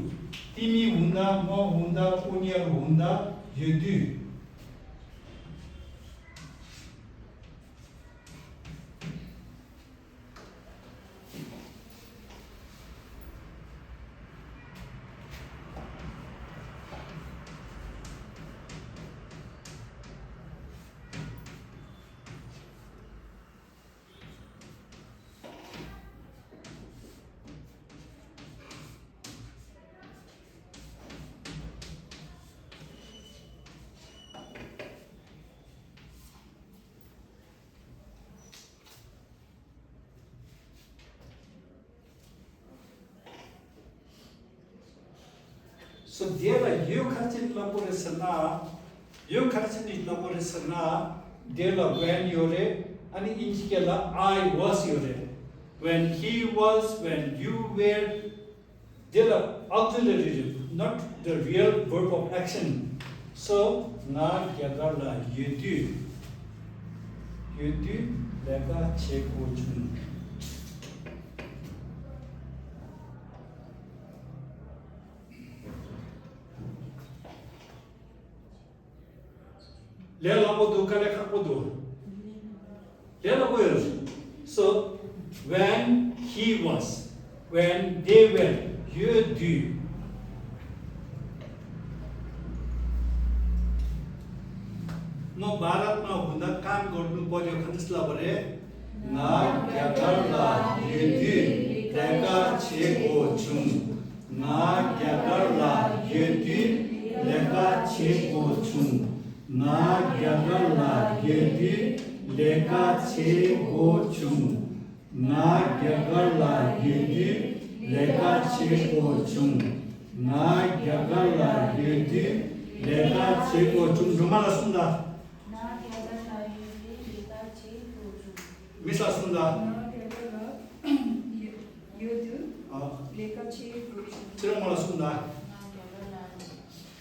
ཏི་མི་ཧུན་ད། མོ་ཧུན་ད། ཨུ་ཉ་རུ་ཧུན་ད། ཡོད་དུས། So དེ་ལ་ཡོད་ག་རེ་བྱས་ནས་ལབ་དགོས་རེད་ཟེར་ན། ཡོད་ག་རེ་བྱས་ནས་ལབ་དགོས་རེད་ཟེར་ན། དེ་ལ་when ཡོད་རེད། ཨ་ནི་དབྱིན་ཇི་སྐད་ལ་I was ཡོད་རེད། When he was, when you were. དེ་ལ་auxiliary རེད། Not the real verb of action. So ང་རྒྱ་གར་ལ་ཡོད་དུས། ཡོད་དུས་ལས་ཀ་བྱེད་དགོས་བྱུང་། ལས་སླ་པོ་འདུག་དཀའ་ལས་ཁག་པོ་འདུག་ལས་སླ་པོ་ཡོད། So when he was, when they were, ཡོད་དུས། མོ་བྷ་རཏ་མ་ཧུན་ད་ཀམ་གོར་ཏུ་པར་ཡོ་ག་འདྲ་ལབ་པ་རེད། ང་རྒྱ་གར་ལ་ཡོད་དུས་ལས་ཀ་བྱེད་དགོས་བྱུང་། ང་རྒྱ་གར་ལ་ཡོད་དུས་ལས་ཀ་བྱེད་དགོས་བྱུང་། ང་རྒྱ་གར་ལ་ཡོད་དུས་ལས་ཀ་བྱེད་དགོས་བྱུང་། ང་རྒྱ་གར་ལ་ཡོད་དུས་ལས་ཀ་བྱེད་དགོས་བྱུང་། ང་རྒྱ་གར་ལ་ཡོད་དུས་ལས་ཀ་བྱེད་དགོས་བྱུང་། སྒྲོལ་མ་ལ་གསུངས་དང་། ང་རྒྱ་གར་ལ་ཡོད་དུས་ལས་ཀ་བྱེད་དགོས་བྱུང་། མི་ས་གསུངས་དང་། ང་རྒྱ་གར་ལ་ཡོད་དུས་ཨ། ལས་ཀ་བྱེད་དགོས་བྱུང་། ཚེ་རིང་མོ་ལ་གསུངས་དང་། ང་རྒྱ་གར་ལ་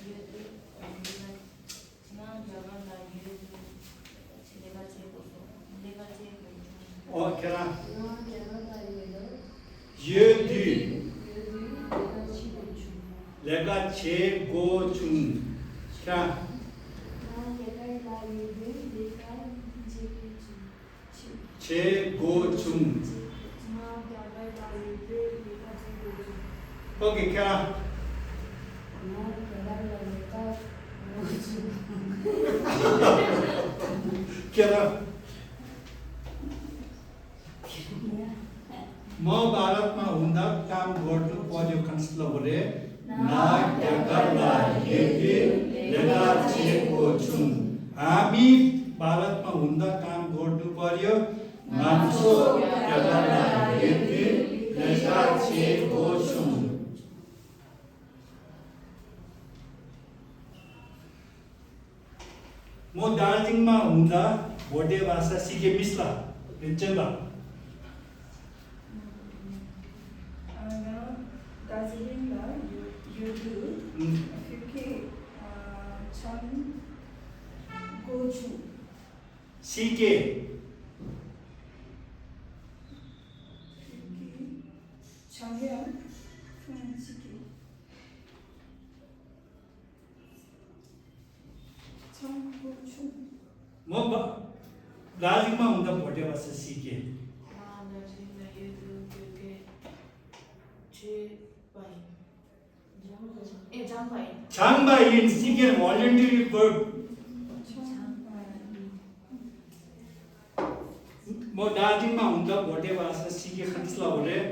ཡོད་དུས་ལས་ཀ་ང་རྒྱ་གར་ལ་ཡོད་དུས་ལས་ཀ་བྱེད་དགོས་སོ། ལས་ཀ་བྱེད་དགོས་བྱུང་། ཨོ་ཁྱེད་རང་། ང་རྒྱ་གར་ལ་ཡོད་དུས། ཡོད་དུས། ཡོད་དུས་ལས་ཀ་བྱེད་དགོས་བྱུང་། ལས་ཀ་བྱེད་དགོས་བྱུང་། ཁྱེད་རང་། ང་རྒྱ་གར་ལ་ཡོད་དུས་ལས་ཀ་བྱེད་དགོས་བྱུང་། བྱེད་དགོས་བྱུང་། ང་རྒྱ་གར་ལ་ཡོད་དུས་ལས་ཀ་བྱེད་དགོས་བྱུང་། ཨོ་ཁེ་ཁྱེད་རང་། ང་རྒྱ་གར་ལ་ལས་ཀ་དགོས་བྱུང་། ཁྱེད་རང་། མོ་བྷ་རཏ་མ་ཧུན་ད་ཀམ་གོར་ཏུ་པར་ཡོ་ག་འདྲ་ལབ་པ་རེད། ང་རྒྱ་གར་ལ་ཡོད་དུས་ལས་ཀ་བྱེད་དགོས་བྱུང་། हामी भारतमा हुँदा काम गर्नुपर्‍यो། ང་ཚོ་རྒྱ་གར་ལ་ཡོད་དུས་ལས་ཀ་བྱེད་དགོས་བྱུང་། མོ་དར་ཇི་ལིང་མ་འོང་ད་བོ་ཏེ་བ་ས་སི་ཀེ་མིས་ལ་རིན་ཅན་ལ། ང་དར་ཇི་ལིང་ལ་ཡོད་ཡོད་དུས་ཨུམ། ཕི་ཁེ་ཆང་གོ་ཆུ། སི་ཀེ། ཕི་ཁེ་ཆང་ཡ་ཕུང་སི་ཀེ། མོ་བ། དར་ཇི་ལིང་མ་འོང་ད་བོ་ཏེ་བ་ས་སི་ཀེ། ང་དར་ཇི་ལིང་ལ་ཡོད་དུས་བོད་སྐད་བྱས་པ་ཡིན། ཨེ་སྦྱངས་པ་ཡིན། སྦྱངས་པ་ཡིན། སི་ཀེ་voluntary verb། མོ་དར་ཇི་ལིང་མ་འོང་ད་བོ་ཏེ་བ་ས་སི་ཀེ་ག་འདྲ་ལབ་པ་རེད།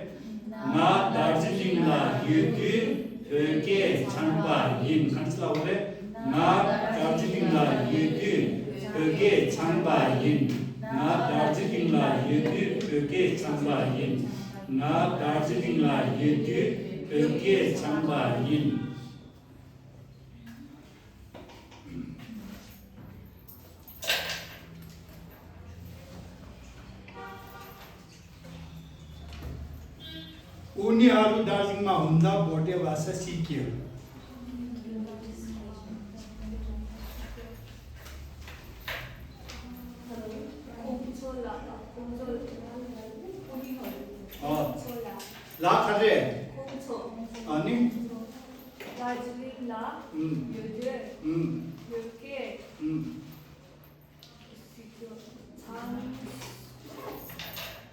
ང་དར་ཇི་ལིང་ལ་ཡོད་དུས་བོད་སྐད་སྦྱངས་པ་ཡིན། ག་འདྲ་ལབ་པ་རེད། ང་དར་ཇི་ལིང་ལ་ཡོད་དུས་ བོད་སྐད་སྦྱངས་པ་ཡིན། ང་དར་ཇི་ལིང་ལ་ཡོད་དུས་བོད་སྐད་སྦྱངས་པ་ཡིན། ང་དར་ཇི་ལིང་ལ་ཡོད་དུས་བོད་སྐད་སྦྱངས་པ་ཡིན། उनीहरू दार्जिलिङमा हुँदा भोटे भाषा सिक्यो। अँ। ला खरे। अनि? दार्जिलिङ ला उम्। यो जे उम्। यो के उम्।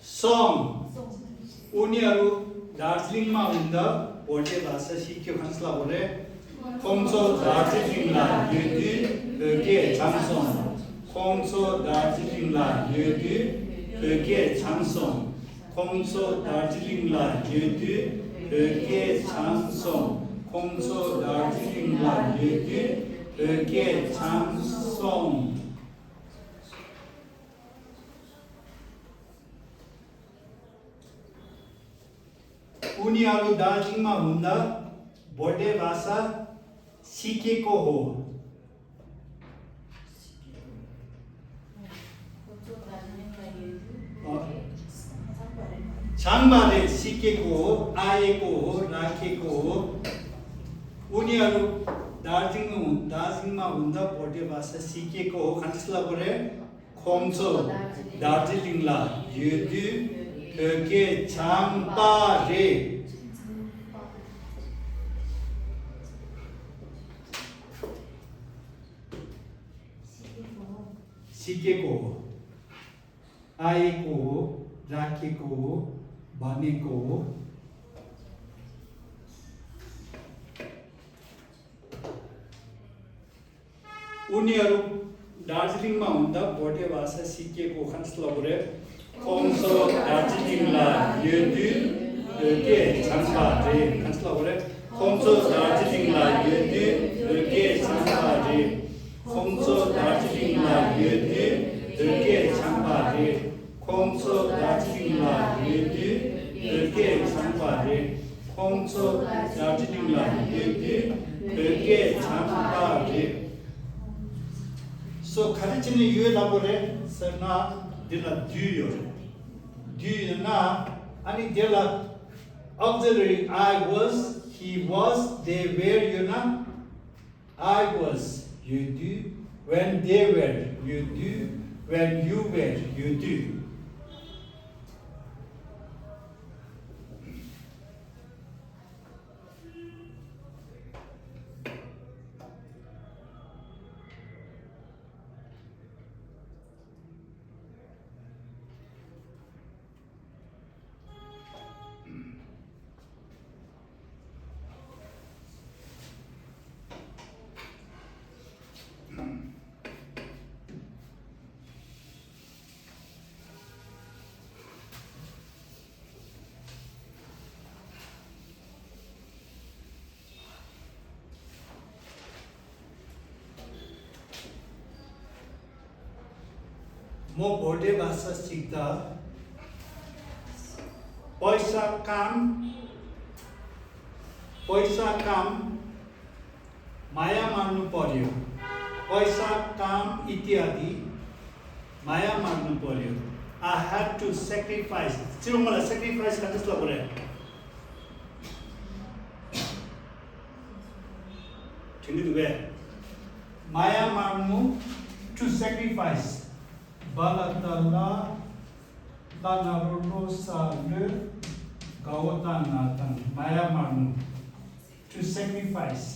སོང་། उनीहरू दार्जिलिङमा हुँदा भोटे भाषा सिक्यो। ཁ་སང་ལབ་པ་རེད། ཁོང་ཚོ་དར་ཇི་ལིང་ལ་ཡོད་དུས་བོད་སྐད་སྦྱངས་སོང་། ཁོང་ཚོ་དར་ཇི་ལིང་ལ་ཡོད་དུས་བོད་སྐད་སྦྱངས་སོང་། ཁོང་ཚོ་དར་ཇི་ལིང་ལ་ཡོད་དུས་བོད་སྐད་སྦྱངས་སོང་། ཁོང་ཚོ་དར་ཇི་ལིང་ལ་ཡོད་དུས་བོད་སྐད་སྦྱངས་སོང་། उनीहरू दार्जिलिङमा हुँदा भोटे भाषा सिकेको हो। अँ। छाङबारे सिकेको हो, आएको हो, राखेको हो। उनीहरू दार्जिलिङ हुन्- दार्जिलिङमा हुँदा भोटे भाषा सिकेको हो। खान त्यसलाई बोले? ཁོང་ཚོ་དར་ཇི་ལིང་ལ་ཡོད་དུས་བོད་སྐད་སྦྱངས་པ་རེད། सिकेको हो, आएको हो, राखेको हो, भनेको हो। उनीहरू दार्जिलिङमा हुँदा भोटे भाषा सिकेको खान त्यसलाई बोले? ཁོང་ཚོ་དར་ཇི་ལིང་ལ་ཡོད་དུས་བོད་སྐད་སྦྱངས་པ་རེད། ཁ་སང་ལབ་པ་རེད། ཁོང་ཚོ་དར་ཇི་ལིང་ལ་ཡོད་དུས་བོད་སྐད་སྦྱངས་པ་རེད། ཁོང་ཚོ་དར་ཇི་ལིང་ལ་ཡོད་དུས་བོད་སྐད་སྦྱངས་པ་རེད། ཁོང་ཚོ་དར་ཇི་ལིང་ལ་ཡོད་དུས་བོད་སྐད་སྦྱངས་པ་རེད། ཁོང་ཚོ་དར་ཇི་ལིང་ལ་ཡོད་དུས་བོད་སྐད་སྦྱངས་པ་རེད། སོ་ག་རེ་བྱས་ནས་ཡོད་ལབ་པ་རེད་ཟེར་ན། འདི་ལ་དུས་ཡོད་རེད། དུས་ཡོད་ན། ཨ་ནི་འདི་ལ་auxiliary I was, he was, they were ཡོད་ན། I was ཡོད་དུས། When they were ཡོད་དུས། When you were ཡོད་དུས། म भोटे भाषा सिक्दा पैसा, काम, पैसा, काम, माया मार्नु पर्‍यो। पैसा, काम इत्यादि माया मार्नु पर्‍यो। I had to sacrifice. चिरो मलाई sacrifice खान त्यसलाई बोले? ठिकै दुबे। माया मार्नु, to sacrifice. बाला ताला, लानारो लोसा लो, गावताना तान, माया मार्नु। To sacrifice.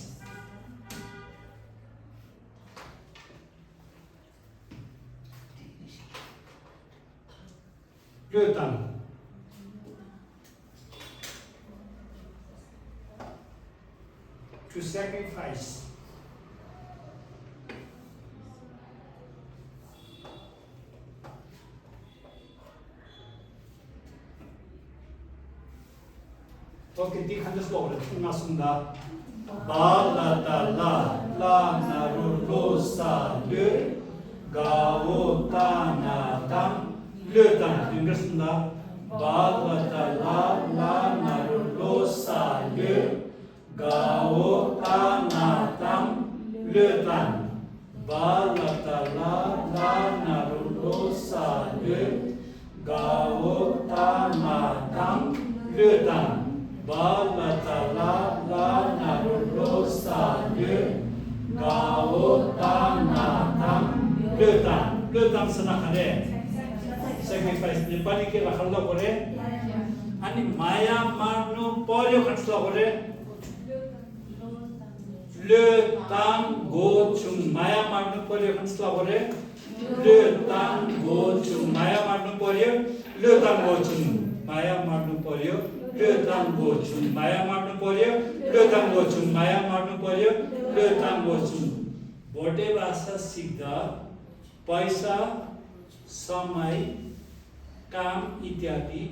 ལོས་དང་། To sacrifice. ཨོ་ཁེ། འདི་ག་འདྲ་ཀློག་རེད། ཐུང་ང་གསུང་ད། བ་ལ་ད་ལ། ལ་ན་རོ་ལོ་ས་ལོས། ག་འོ་ད་ན་དང་། ལོ་དང་། དོན་འགྲེལ་གསུམ་ལ། བ་ལ་ཏ་ལ་ལ་ན་རོ་ལོ་ས་ལོ། ག་འོ་ད་ན་དང་། ལོ་དང་། བ་ལ་ཏ་ལ་ལ་ན་རོ་ལོ་ས་ལོ། ག་འོ་ད་ན་དང་། ལོ་དང་། བ་ལ་ཏ་ལ་ལ་ན་རོ་ལོ་ས་ལོ། ག་འོ་ད་ན་དང་། ལོ་དང་། ལོ་དང་ཟེར་ན་ག་རེ། སེག་རི་ཕའི་སི། ནེ་པ་ལི་སྐད་ལ་ག་རེ་ལབ་དགོས་རེད། ཨ་ནི་མ་ཡ་མ་ནུ་པོ་རི་ཡོ་ག་རེ་ལབ་དགོས་རེད། ལོ་དང་མགོ་ཆུང་། མ་ཡ་མ་ནུ་པོ་རི་ཡོ་ག་རེ་ལབ་དགོས་རེད། ལོ་དང་མགོ་ཆུང་། མ་ཡ་མ་ནུ་པོ་རི་ཡོ། ལོ་དང་མགོ་ཆུང་། མ་ཡ་མ་ནུ་པོ་རི་ཡོ། ལོ་དང་མགོ་ཆུང་། མ་ཡ་མ་ནུ་པོ་རི་ཡོ། ལོ་དང་མགོ་ཆུང་། མ་ཡ་མ་ནུ་པོ་རི་ཡོ། ལོ་དང་མགོ་ཆུང་། བོ་ཌེ་བྷ་ས་སིག་ད། པཱི་ས། ས་མའི། ཀམ་ཨི་ཏྱ་དི།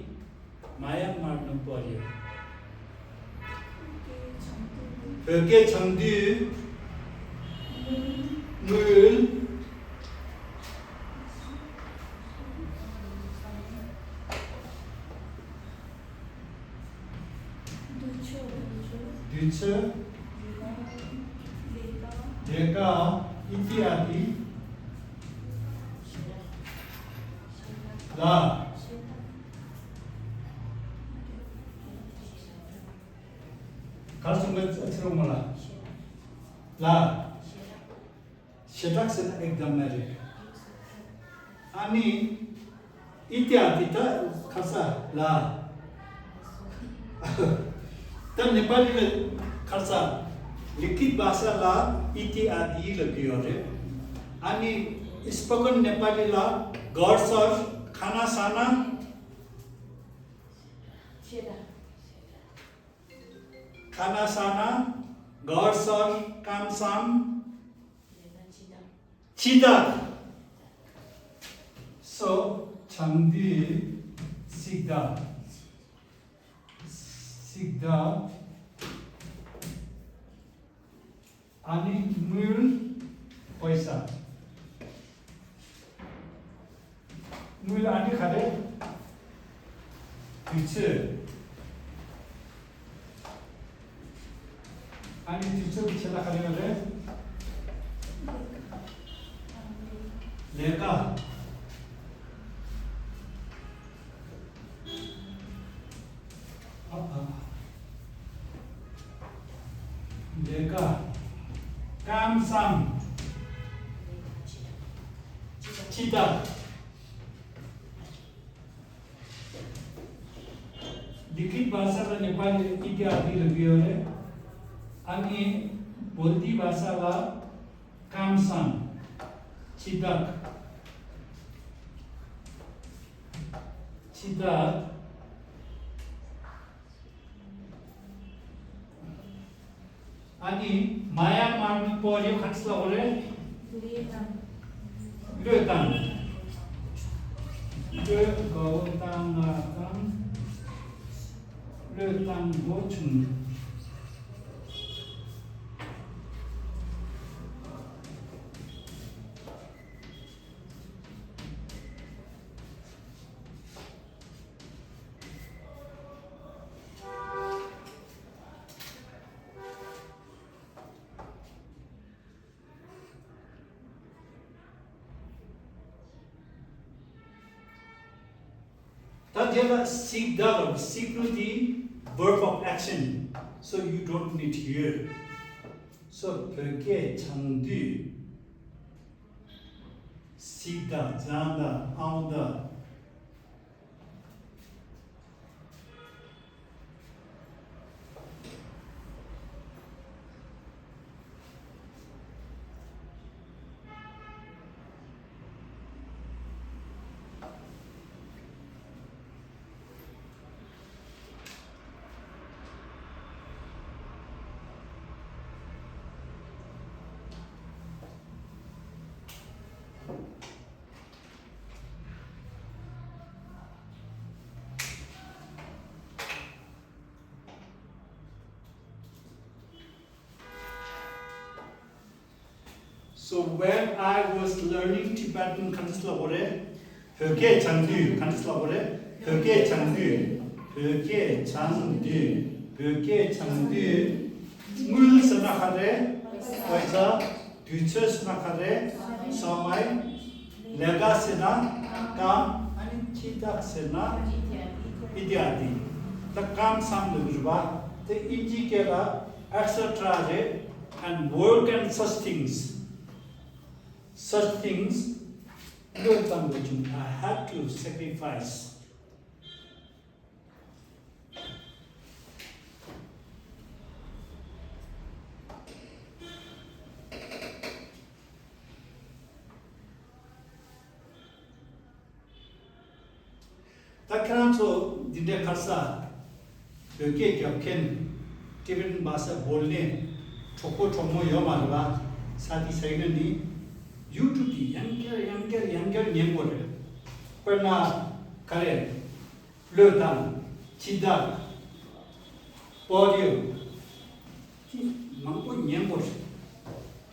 མ་ཡ་མ་ནུ་པོ་རི་ཡོ། བོད་སྐད་བྱང་དུས། དངུལ། དུས་ཚོད། ལས་ཀ། ཨི་ཏྱ་དི། ལ། གར་སོང་ག་ཚེ་རོང་མ་ལ། ལ། ཞེ་དྲག་ཟེར་ན་ཨེག་དམ་མ་རེད། ཨ་ནི། ཨི་ཏྱ་དི་ད་ཁ་ས་ལ། ད་ནེ་པ་ལི་ལ་ཁ་ས། ལི་ཁིད་བྷ་ས་ལ་ཨི་ཏྱ་དི་ལབ་ཀྱི་ཡོད་རེད། ཨ་ནི། སི་པོ་ཀན་ནེ་པ་ལི་ལ་གར་སོར། ཁ་ན་ས་ན། ཁ་ན་ས་ན། གར་སོར། ཀམ་སམ། ཅི་ད། སོ། བྱང་དུས། སིག་ད། སིག་ད། ཨ་ནི་དངུལ། པཱི་ས། དངུལ། ཨ་ནི་ག་རེ། དུས་ཚོད། ཨ་ནི་དུས་ཚོད་ཀྱི་ཆེད་ལ་ག་རེ་ཡོད་རེད། ལས་ཀ། ལས་ཀ། ཀམ་སམ། ཅི་ད། ལི་ཁིད་བྷ་ས་ལ་ནེ་པ་ལི་ཨི་ཏྱ་དི་ལབ་ཀྱི་ཡོད་རེད། ཨ་ནི་བོ་ལྡི་བྷ་ས་ལ། ཀམ་སམ། ཅི་ད། ཅི་ད། ཨ་ནི་མ་ཡ་མ་ནུ་པོ་རི་ཡོ་ག་རེ་ཟེར་བ་རེད། ལོ་དང་། ལོ་ག་འོ་ད་ན་དང་། ལོ་དང་མགོ་ཆུང་། ད་དེ་ལ་སིག་ད་ལ། སིག་ནོ་དེ་verb of action, so you don't need here. So བོད་སྐད་བྱང་དུས། སིག་ད། ཛ་ད། ཨའོ་ད། So when I was learning Tibetan, ག་འདྲ་ལབ་དགོས་རེད། བོད་སྐད་སྦྱང་དུས་ག་འདྲ་ལབ་དགོས་རེད། བོད་སྐད་སྦྱང་དུས། བོད་སྐད་སྦྱང་དུས། བོད་སྐད་སྦྱང་དུས། དངུལ་ཟེར་ན་ག་རེ། པའི་ས། དུས་ཚོད་ཟེར་ན་ག་རེ། སོ་མའི། ལས་ཀ་ཟེར་ན། ཀམ། ཨ་ནི་ཅི་དག་ཟེར་ན། ཨི་ཏི་ཡ་ཏི། ད་ཀམ་ཚང་འདུག་རེད་པ། དེ་དབྱིན་ཇིའི་སྐད་ལ་ཨེག་སེ་ཊ་ར་རེད། and work and such things. Such things. བློས་བཏང་དགོས་བྱུང་། I had to sacrifice. ད་ཁྱེད་རང་ཚོ་འདི་འདྲའི་ཁ་ས་བོད་སྐད་རྒྱབ་མཁན། ཊི་བེ་ཊན་བྷ་ཤ་བོལ་ནས་གྲོགས་པོ་གྲོགས་མོ་ཡོད་མ་རེད་པ། ས་དེ་ས་ཡིན་ན་ནི་ཡུ་ཊུབ་དེ་ཡང་བསྐྱར་ཡང་བསྐྱར་ཡང་བསྐྱར་ཉན་དགོས་རེད། དཔེར་ན་ག་རེ། བློས་བཏང་། ཕྱི་ཐག་པོ་ཌི་ཡམ། དེ་མང་པོ་ཉན་དགོས་རེད།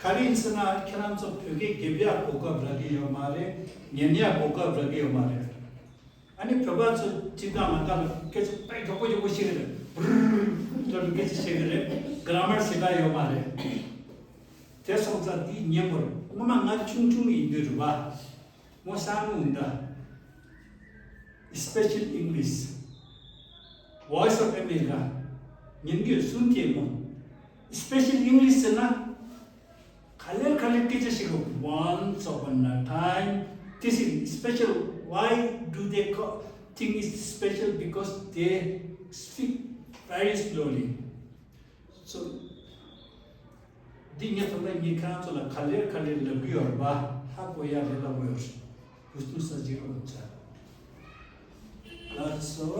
ག་རེ་ཡིན་ཟེར་ན་ཁྱེད་རང་ཚོ་བོད་སྐད་རྒྱབ་ཡག་གོ་སྐབས་རག་གི་ཡོད་མ་རེད། ཉན་ཡག་གོ་སྐབས་རག་གི་ཡོད་མ་རེད། ཨ་ནི་བོད་པ་ཚོ་སྤྱིར་བཏང་ང་ད་ལ་སྐད་ཆ་དཔེ་མགྱོགས་པོ་མགྱོགས་པོ་བཤད་གི་རེད། བུར་ལབ་ནས་སྐད་ཆ་བཤད་གི་རེད། གྷ་ར་མར་ཟེར་ཡག་ཡོད་མ་རེད། དེ་སོང་ཙང་འདི་ཉན་དགོས་རེད། སྔོན་མ་ང་ཆུང་ཆུང་ཡིན་དུས་རེད་པ། ངོ་སང་ངུ་འདྲ། Special English། Voice of America། ཉན་གི་སུན་ཐེ་མོ། Special English ཟེར་ན། ག་ལེར་ག་ལེར་སྐད་ཆ་ཞིག་གི། Once upon a time, this is special. Why do they call, think it's special? Because they speak very slowly. So འདི་ངས་ཐོག་མར་ངས་ཁྱེད་རང་ཚོ་ལ་ག་ལེར་ག་ལེར་ལབ་གི་ཡོད་རེད་པ། ཧ་གོ་ཡག་རེད་ལབ་གི་ཡོད་རེད། བུ་སྟོན་ས་ཇི་རོ་ཆ། ལགས་སོ།